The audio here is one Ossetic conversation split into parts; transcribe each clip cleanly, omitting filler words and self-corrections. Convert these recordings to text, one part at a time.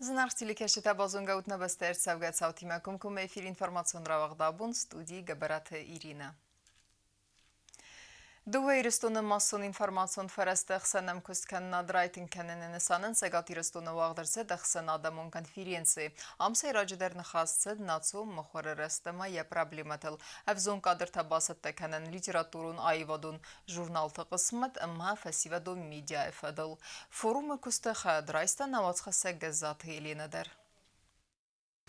Зынаргъ телекӕсджытӕ, базонгӕ ут нӕ бӕстӕйы ӕрцӕугӕ цаутимӕ комкоммӕ эфир информацион рауагъд абон, студийы Гӕбӕраты Иринӕ. Дыууӕ Ирыстоны массон информацион фӕрӕзты ӕхсӕн ӕмкуысткӕнынад райтынг кӕныны нысанӕн Цӕгат Ирыстоны уагъд ӕрцыд ӕхсӕнадӕмон конференци. Ам сӕйраджыдӕр ныхас цыд национ мыхуыры рӕзт ӕмӕ йӕ проблемӕтыл, ӕвзонг кадртӕ бацӕттӕ кӕнын, литературон-аивадон журналты хъысмӕт ӕмӕ фӕсивӕдон медиайы фӕдыл. Форумы куысты хайад райста нӕ уацхӕссӕг Гӕззаты Еленӕ дӕр.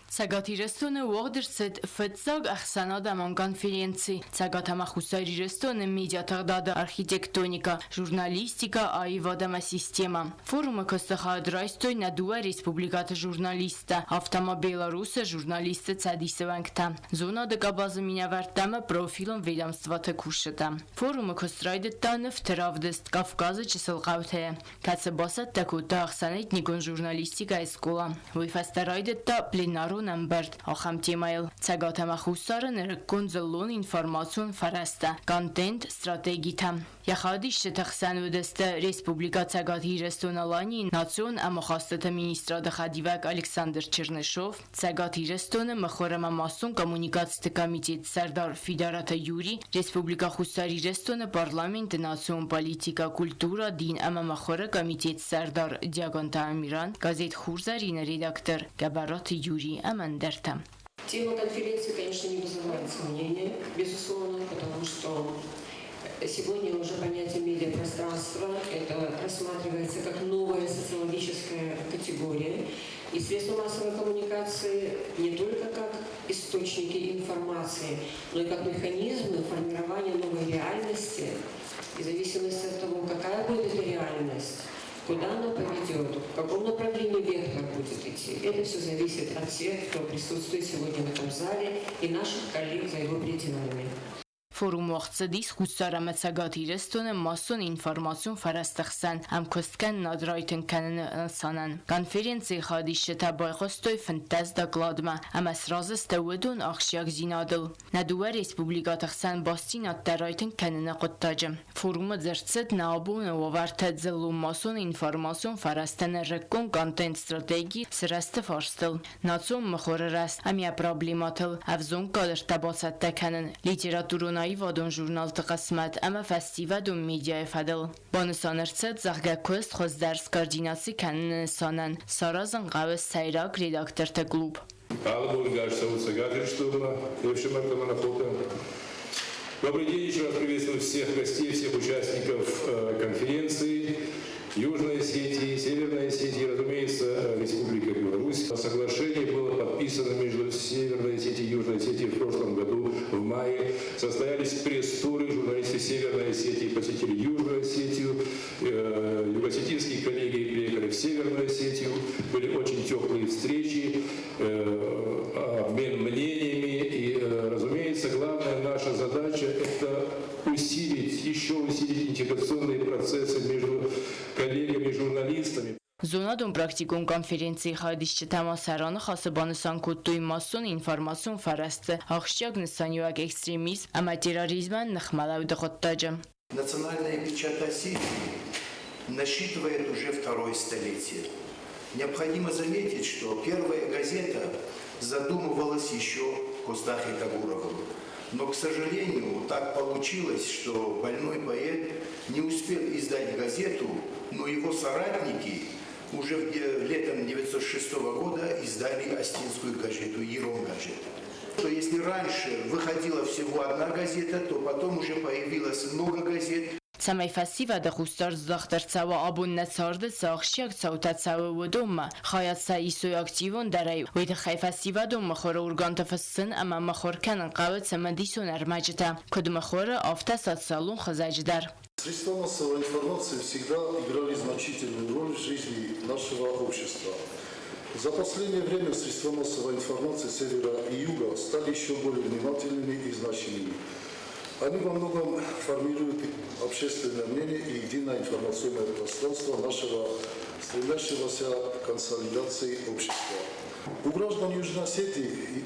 Цӕгат Ирыстоны уагъд ӕрцыд фыццаг ӕхсӕнадӕмон конференци Цӕгат ӕмӕ Хуссар Ирыстоны медиатыгъдады архитектоникӕ, журналистикӕ, аивад ӕмӕ системӕ. Форумы куысты хайад райстой нӕ дыууӕ республикӕты журналисттӕ, афтӕ ма Беларусы журналистты цӕдисы уӕнгтӕ, зонады къабазы минӕвӕрттӕ ӕмӕ профилон ведомствоты кусджытӕ. Форумы куыст райдыдта нывты равдыст Кавказы чысыл хъӕутӕ, кӕцы бацӕттӕ кодта ӕхсӕнэтникон журналистикӕйы скъола. Уый фӕстӕ райдыдта пленарон ӕмбырд ахӕм темӕйыл: Цӕгат ӕмӕ Хуссары нырыккон дзыллон информацион фӕрӕзтӕ, контент, стратегитӕ. Йӕ хайадисджыты хсӕн уыдысты Республикӕ Цӕгат Ирыстон-Аланийы национ ӕмахастыты министрады хӕдивӕг Александр Чернышов, Цӕгат Ирыстоны мыхуыр ӕмӕ массон коммуникациты комитеты сӕрдар Фидараты Юри, Республикӕ Хуссар Ирыстоны Парламенты национ политикӕ, культурӕ, дин ӕмӕ мыхуыры комитеты сӕрдар Диаконты Амиран, газет «Хурзӕрин»-ы редактор Гӕбӕраты Юри ӕмӕ ӕндӕртӕ. Тема конференции, конечно, не вызывает сомнения, безусловно, потому что сегодня уже понятие медиапространства это рассматривается как новая социологическая категория. И средства массовой коммуникации не только как источники информации, но и как механизмы формирования новой реальности. И в зависимости от того, какая будет эта реальность, куда она поведет, в каком направлении вектор будет идти, это все зависит от тех, кто присутствует сегодня в этом зале, и наших коллег за его пределами. Форум уагъд цыдис Хуссар ӕмӕ Цӕгат Ирыстоны массон информацион фӕрӕзты хсӕн ӕмкуысткӕнынад райтынг кӕныны нысанӕн. Конференцийы хайадисджытӕ байхъуыстой 15 докладмӕ ӕмӕ сразы сты уыдон ахсджиагдзинадыл. Нӕ дыууӕ республикӕты хсӕн бастдзинӕдтӕ райтынг кӕныны хъуыддаджы. Форумы дзырд цыд нӕ абоны уавӕртӕ дзыллон-массон информацион фӕрӕзты нырыккон контент-стратеги сырӕзты фарстыл. Национ мыхуыры рӕзт ӕмӕ проблемӕтыл ӕвзонг кадртӕ бацӕттӕ кӕнын, литературон-аивадон журналты хъысмӕт ӕмӕ фӕсивӕдон медиайы фӕдыл. Банысан ӕрцыд, зӕгъгӕ, куыст хуыздӕр скоординаци кӕныны нысанӕн саразын хъӕуы сӕйраг редакторты клуб. Алы боныгас цӕуы Цӕгат Ирыстонмӕ, не фсымӕртӕ ӕмӕ нӕ хотӕ. Добрый день, еще раз приветствую всех гостей, всех участников конференции. Южной Осетии, Северной Осетии, разумеется, Республика Беларусь. Соглашение было подписано между Северной Осетией и Южной Осетией в прошлом году в мае. Состоялись пресс-туры, журналисты Северной Осетии посетили Южную Осетию, юго-осетинские коллеги приехали в Северную Осетию. Были очень теплые встречи, обмен мнениями. И, разумеется, главная наша задача – это усилить, еще усилить интеграционные процессы между коллегами-журналистами. Зонадон практикон конференцийы хайадисджытӕ ма сӕ раныхасы банысан кодтой массон информацион фӕрӕзты ахсджиаг нысаниуӕг экстремизм ӕмӕ терроризмӕн ныхмӕлӕуды хъуыддаджы. Национальная печать Осетии насчитывает уже второе столетие. Необходимо заметить, что первая газета задумывалась еще Костахой Кагуровым. Но, к сожалению, так получилось, что больной поэт не успел издать газету, но его соратники уже летом 1906 года издали осетинскую газету «Ирон газета». То если раньше выходила всего одна газета, то потом уже появилось много газет. Цӕмӕй фӕсивӕды хъусдард здӕхт ӕрцӕуа абон нӕ царды цы ахсджиаг цаутӕ цӕуы, уыдонмӕ, хайад сӕ исой активондӕрӕй, уый тыххӕй фӕсивӕдон мыхуыры органты фыссын ӕмӕ мыхуыр кӕнын хъӕуы цымыдисон ӕрмӕджытӕ, куыд мыхуыры, афтӕ социалон хызӕджы дӕр. Средства массовой информации всегда играли значительную роль в жизни нашего общества. За последнее время средства массовой информации севера и юга стали еще более внимательными и значимыми. Они во многом формируют общественное мнение и единое информационное пространство нашего стремящегося к консолидации общества. У граждан Южной Осетии,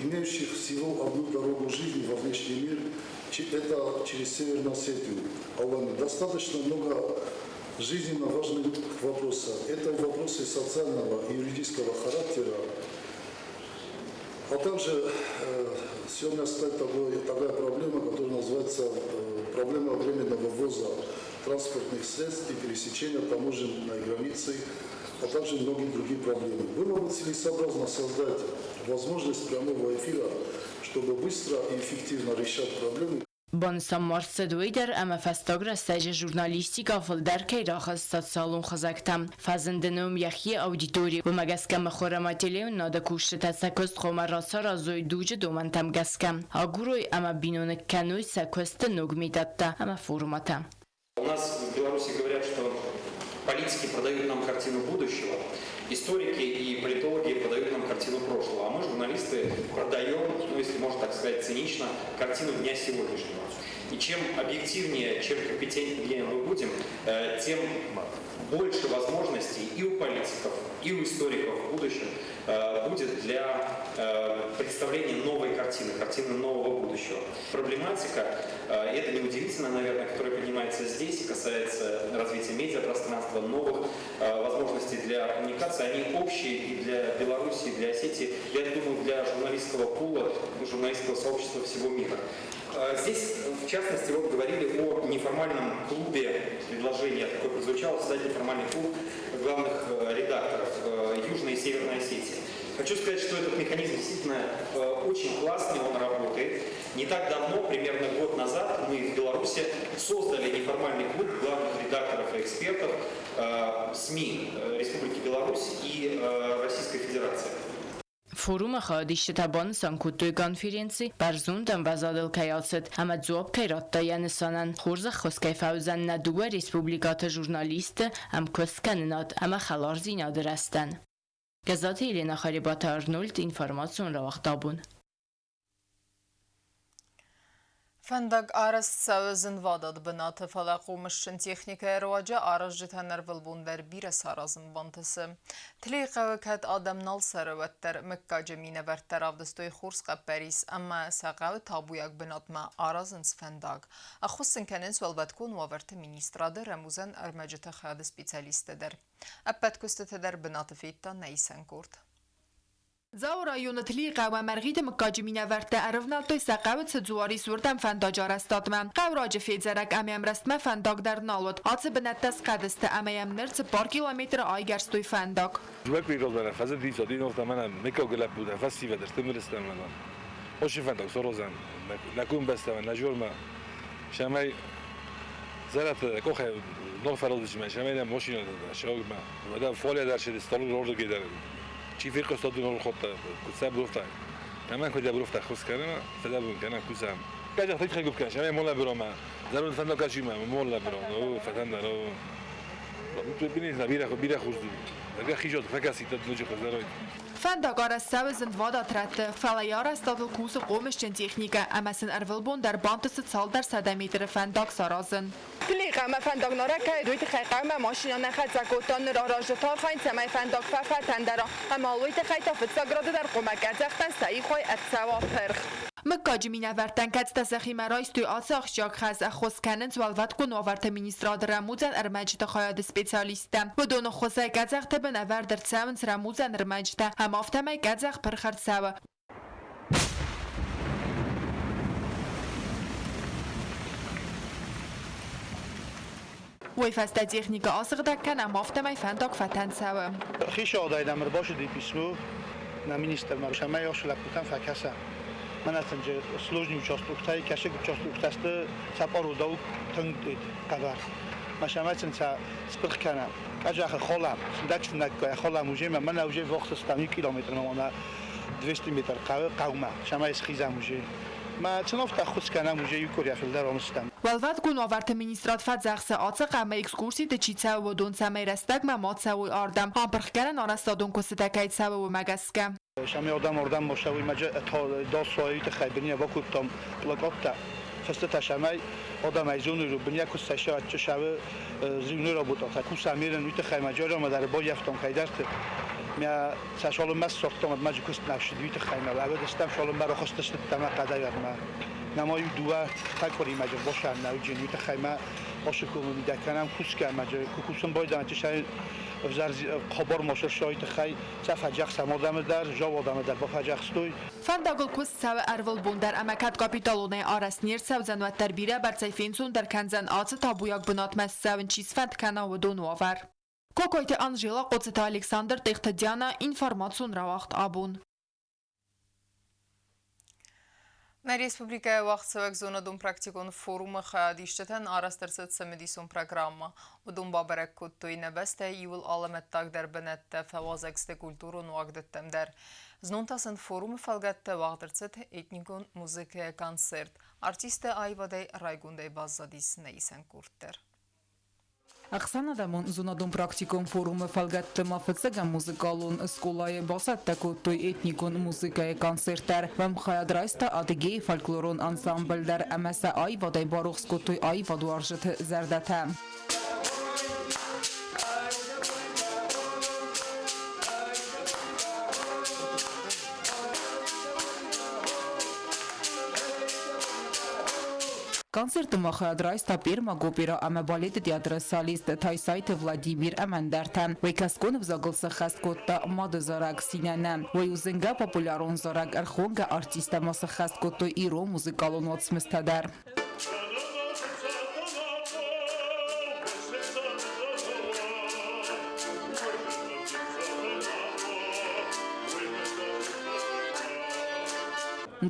имеющих всего одну дорогу жизни во внешний мир, это через Северную Осетию, Аланию, достаточно много жизненно важных вопроса. Это вопросы социального и юридического характера, а также сегодня стоит такая проблема, которая называется проблема временного ввоза транспортных средств и пересечения таможенной границы, а также многие другие проблемы. Было бы целесообразно создать возможность прямого эфира, чтобы быстро и эффективно решать проблемы. Банысан ма рцыд уый дӕр, ӕмӕ фӕстаг рӕстӕджы журналистикӕ фылдӕр кӕй рахызт социалон хызӕгтӕм. Фӕзынд ын уым йӕхи аудитори, уымӕ гӕсгӕ мыхуыр ӕмӕ телеуынынады кусджытӕ сӕ куыст хъуамӕ рацаразой дуджы домӕнтӕм гӕсгӕ, агурой ӕмӕ биноныг кӕной сӕ куысты ног методтӕ ӕмӕ формӕтӕ. У нас в Беларуси говорят, что политики продают нам картину будущего, историки и политологи продают нам картину прошлого, а мы, журналисты, продаем, ну, если можно так сказать, цинично, картину дня сегодняшнего. И чем объективнее, чем компетентнее мы будем, тем больше возможностей и у политиков, и у историков в будущем будет для представления новой картины, картины нового будущего. Проблематика, это неудивительно, наверное, которая поднимается здесь и касается развития медиапространства, новых возможностей для коммуникации, они общие и для Беларуси, и для Осетии, я думаю, для журналистского пула, журналистского сообщества всего мира. Здесь, в частности, вот говорили о неформальном клубе, предложение такое прозвучало, создать неформальный клуб главных редакторов Южной и Северной Осетии. Хочу сказать, что этот механизм действительно очень классный, он работает. Не так давно, примерно год назад, мы в Беларуси создали неформальный клуб главных редакторов и экспертов СМИ Республики Беларусь и Российской Федерации. Форумы хайадисджытӕ банысан кодтой конференци бӕрзонд ӕмвӕзадыл кӕй ацыд ӕмӕ дзуапп кӕй радта йӕ нысанӕн. Хорз ӕххуыс кӕй фӕуыдзӕн нӕ дыууӕ республикӕты журналистты ӕмкуысткӕнынад ӕмӕ хӕлардзинады рӕзтӕн. Гӕззаты Елена, Харебаты Арнольд, информацион рауагъд «Абон». Фӕндаг арӕзт цӕуы зынвадат бынаты, фӕлӕ хъомысджын техникӕйы руаджы аразджытӕн ӕрвылбон дӕр бирӕ саразын бантысы. Тлийы хъӕуы кӕд адӕм нал цӕры, уӕддӕр мыггаджы минӕвӕрттӕ равдыстой хорз хъӕппӕрис ӕмӕ сӕ хъӕуы табуйаг бынатмӕ аразынц фӕндаг. Ӕххуыс сын кӕнынц Уӕлвӕткон уавӕрты министрады рӕмудзӕн ӕрмӕджыты хайады специалисттӕ дӕр. Ӕппӕт куыстытӕ дӕр бынаты федта нӕ исӕн къорд. Дзауы районы Тлийы хъӕумӕ Мӕргъиты мыггаджы минӕвӕрттӕ ӕрывнӕлдтой сӕ хъӕуы цы дзуар ис, уырдӕм фӕндаджы арӕзтадмӕ. Хъӕу раджы федзӕрӕг ӕмӕ йӕм рӕстмӕ фӕндаг дӕр нал уыд. Ацы бынӕттӕ схъӕд сты ӕмӕ йӕм ныр 4 километры айгӕрстой фӕндаг. Фӕндаг арӕзт цӕуы зынвадат рӕтты, фӕлӕ йӕ арӕзтадыл кусы хъомысджын техникӕ ӕмӕ сын ӕрвылбон дӕр бантысы цалдӕр сӕдӕ метры фӕндаг саразын. Тлийы хъӕумӕ фӕндаг нарӕг кӕй уыд, уый тыххӕй хъӕумӕ машинӕ нӕ хӕццӕ кодта. Ныр аразджытӕ архайынц, цӕмӕй фӕндаг фӕфӕтӕндӕра ӕмӕ уый тыххӕй та фыццаг рады дӕр хъуамӕ къӕдзӕхтӕн сӕ ихӕй ӕрцӕуа пырх. Мыггаджы минӕвӕрттӕн кӕцытӕ сӕхимӕ райстой ацы ахсджиаг хӕс, ӕххуыс кӕнынц Уӕлвӕткон уавӕрты министрады рӕмудзӕн ӕрмӕджыты хайады специалисттӕ. Уыдоны ӕххуысӕй къӕдзӕхты бын ӕвӕрд ӕрцӕуынц рӕмудзӕн ӕрмӕджытӕ ӕмӕ афтӕмӕй къӕдзӕх пырх ӕрцӕуы. Уый фӕстӕ техникӕ асыгъдӕг кӕн ӕмӕ афтӕмӕй фӕндаг фӕтӕн цӕуы. Хицауадӕй нӕм ӕрбацыди писмо нӕ министрмӕ, цӕмӕй ацы лӕппутӕм фӕкӕса. Мӕнӕ тынджы сложный участоктӕй, кӕсыг участоктӕ сты, сӕ пъародау тынг хъӕбӕр. Мӕ сӕмӕ сын сӕ спырх кӕнӕм. Къӕдзӕхы холӕм, сындӕг-сындӕггай холӕм уже, мӕнӕ уже вохсы стӕм иу километрмӕ мӕнӕ 200 метр хъӕуы хъӕумӕ, цӕмӕй схизӕм уже. Мӕ цынофт ӕххуыс кӕнӕм уже иу къуырийӕ фылдӕр омыстӕм. Уӕлвӕткон уавӕрты министрад фӕдзӕхсы, ацы хъӕмӕ экскурситы чи цӕуы, уыдон цӕмӕй рӕстӕгмӕ ма цӕуой ардӕм, ӕмпырхгӕнӕн арӕзтадон куыстытӕ кӕй цӕуы, уымӕ гӕсгӕ. Сӕм ардӕм ардӕм ма цӕуй, досойы тыххӕй быния бакодтам плакаттӕ. Фыстытӕ сӕмӕй адӕмӕй зоны, быния куыст сӕ сӕвы зивной работа. Кусамерен уый тыххӕй ма джарамӕ дӕр баййӕфтам кӕйдӕрты. Мӕ сӕ шалынмӕ ссардтам, ӕмӕ куыст нӕ уый тыххӕй ма ӕвӕдыстӕм шалынмӕ рахызтысты ӕмӕ хъӕдӕй ӕрмӕ. Нӕма иу дыууӕ такъуыримӕ босӕн нӕ уыджын уый тыххӕй ма Къосы комы мидӕг кӕнӕм кусгӕ ӕмӕ куы кусын байдайӕм, ӕвзӕр хабар ма сырсайы тыххӕй сӕ фӕдзӕхсӕм адӕмы дӕр, зау адӕмы дӕр бафӕдзӕхстой. Фӕндагыл куыст цӕуы ӕрвылбон дӕр ӕмӕ кӕд капиталонӕй арӕзт не рцӕудзӕн, уӕддӕр бирӕбӕрцӕй фенцондӕр кӕндзӕн ацы табуйаг бынатмӕ ссӕуын чи сфӕнд кӕна, уыдон уавӕр. Кокойты Анжела, Хъоцыты Александр, Тъехты Диана, информацион рауагъд абон. Нӕ республикӕйы уагъдцӕуӕг зонадон-практикон форумы хайадисджытӕн арӕзт ӕрцыд цымыдисон программӕ. Уыдон бабӕрӕг кодтой нӕ бӕстӕйы иууыл алӕмӕттагдӕр бынӕттӕ, фӕуазӕг сты культурон уагдӕттӕм дӕр. Знон та сын форумы фӕлгӕтты уагъд ӕрцыд этникон музыкӕйы концерт. Артисттӕ аивадӕй райгондӕй баззадис нӕ исӕн къорд дӕр. Ӕхсӕнадӕмон зонадон-практикон форумы фӕлгӕтты ма фыццӕгӕм музыкалон скъолайы бацӕттӕ кодтой этникон музыкӕйы концерт дӕр. Уым хайад райста Адыгейы фольклорон ансамбль дӕр ӕмӕ сӕ аивадӕй барухс кодтой аивадуарзджыты зӕрдӕтӕ. Концерты ма хайад райста Пермаг оперӕ ӕмӕ балеты театры солист Тайсайты Владимир ӕмӕ ӕндӕртӕ. Уый кӕсгон ӕвзагыл сӕххӕст кодта мады зарӕг Синӕнӕ. Уый у зынгӕ популярон зарӕг, ӕрхонгӕ артисттӕ ма сӕххӕст кодтой ирон музыкалон уацмыстӕ дӕр.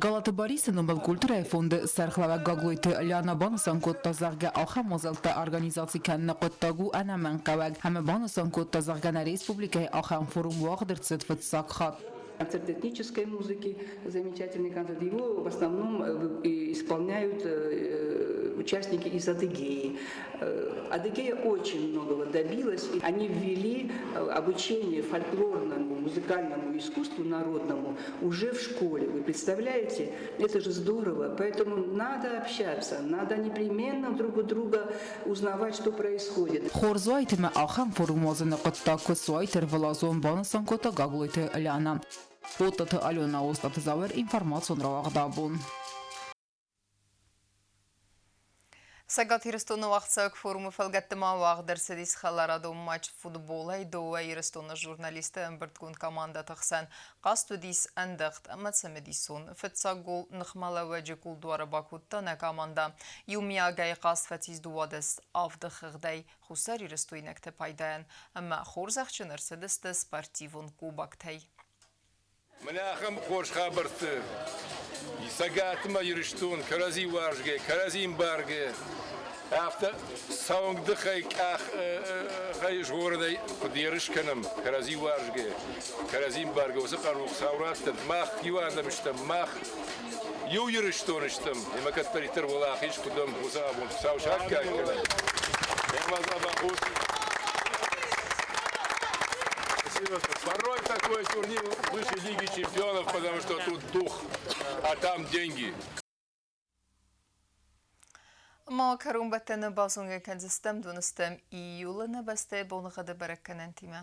Галаты Борисы номыл культурӕйы фонды сӕргълӕууӕг Гаглойты Лиана банысан кодта, зӕгъгӕ, ахӕм мадзӕлттӕ организаци кӕныны хъуыддаг у ӕнӕмӕнгхъӕуӕг ӕмӕ банысан кодта, зӕгъгӕ, нӕ республикӕйы ахӕм форум уагъд ӕрцыд фыццаг хатт. Концерт этнической музыки, замечательный концерт. Его в основном исполняют участники из Адыгеи. Адыгея очень многого добилась. Они ввели обучение фольклорному, музыкальному искусству народному уже в школе. Вы представляете? Это же здорово. Поэтому надо общаться, надо непременно друг у друга узнавать, что происходит. Хорз уаид ӕмӕ ахӕм форум уадзыны хъуыддаг куы суаид ӕрвылазон, банысан кодта Гаглойты Ляна. Оттаты Алена, Остъаты Зауыр, информацион рауагъд абон. Цӕгат Ирыстоны уагъдцӕуӕг форумы фӕлгӕтты ма уагъд ӕрцыдис хӕларадон матч футболӕй дыууӕ Ирыстоны журналистты ӕмбырдгонд командӕты хсӕн. Хъазт уыдис ӕндӕгъд ӕмӕ цымыдисон. Фыццаг гол ныхмӕлӕууӕджы кулдуары бакодта нӕ командӕ. Иумиагӕй хъазт фӕцис 12-7 хыгъдӕй хуссарирыстойнӕгты пайдайӕн ӕмӕ хорзӕхджын ӕрцыдысты спортивон кубоктӕй. Мӕнӕ ахӕм хорз хабӕртты Цӕгатмӕ Ирыстон кӕрӕдзи уарзгӕ, кӕрӕдзи ӕмбаргӕ, афтӕ цӕуӕнгдыхӕй къахӕй згъорынӕй куыд ерыс кӕнӕм, кӕрӕдзи уарзгӕ, кӕрӕдзи ӕмбаргӕ, уыцы хъару Хуыцау раттӕд. Мах иу адӕм стӕм, мах иу Ирыстон стӕм, ӕмӕ кӕддӕриддӕр уӕлахиз куыд уӕм, уыцы абон Хуыцау саккаг кӕнӕд. Ӕмӕ дзӕбӕх ут! Порой такой турнир выше Лиги чемпионов, потому что тут дух, а там деньги. Ма кӕронбӕттӕны базонгӕ кӕндзыстӕм доныстӕм июлы нӕ бӕстӕйы боныгъӕды бӕрӕггӕнӕнтимӕ.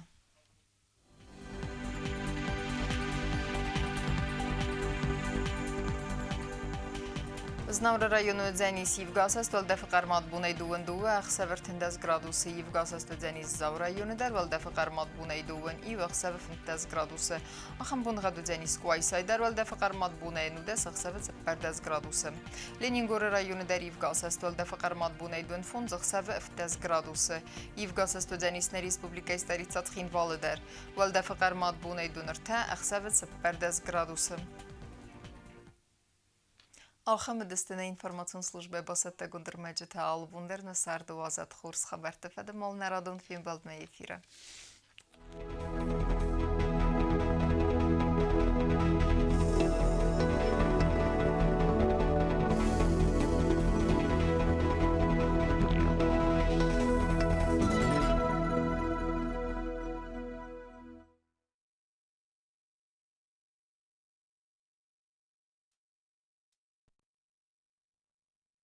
Знауыры районы уыдзӕнис ивгӕсӕст уӕлдӕфы хъӕрмад бонӕй дыууын дыууӕ, ӕхсӕв 13 градусы. Ивгӕсӕст уыдзӕнис Дзауы районы дӕр уӕлдӕфы хъӕрмад бонӕй дыууын иу, ӕхсӕвы 15 градусы. Ахӕм боныгъӕд уыдзӕнис Къуайсайы дӕр уӕлдӕфы хъӕрмад бонӕй 19, ӕхсӕвы 14 градусы. Ленингоры районы дӕр ивгӕсӕст уӕлдӕфы хъӕрмад бонӕй дыууын фондз, ӕхсӕвы 17 градусы. Ивгӕсӕст уыдзӕнис нӕ республикӕйы столицӕ Цхинвалы дӕр. Уӕлдӕфы хъӕрмад бонӕй дыууын ӕртӕ, ӕхсӕвы 14 градусы. Ахӕм уыдысты нӕ информацион службӕ бацӕттӕгонд ӕрмӕджытӕ алы бон дӕр нӕ царды уадзӕд хорз хабӕртты фӕдыл нӕ радон фембӕлдмӕ эфиры.